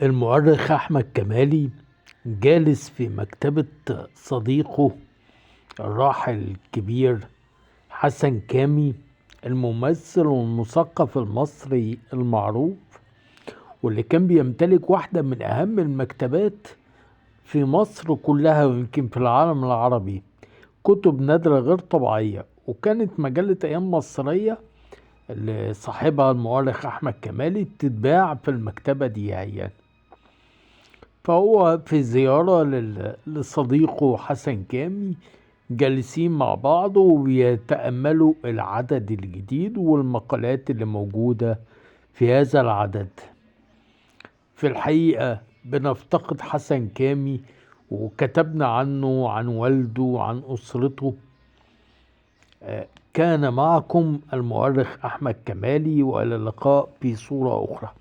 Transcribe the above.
المؤرخ أحمد كمالي جالس في مكتبة صديقه الراحل الكبير حسن كامي، الممثل والمثقف المصري المعروف، واللي كان بيمتلك واحدة من أهم المكتبات في مصر كلها ويمكن في العالم العربي، كتب نادرة غير طبيعية. وكانت مجلة أيام مصرية اللي صاحبها المؤرخ أحمد كمالي بتتباع في المكتبة دي يعني. فهو في زيارة لصديقه حسن كامي، جالسين مع بعض وبيتأملوا العدد الجديد والمقالات اللي موجودة في هذا العدد. في الحقيقة بنفتقد حسن كامي، وكتبنا عنه، عن والده، عن أسرته. كان معكم المؤرخ أحمد كمالي، وإلى اللقاء في صورة أخرى.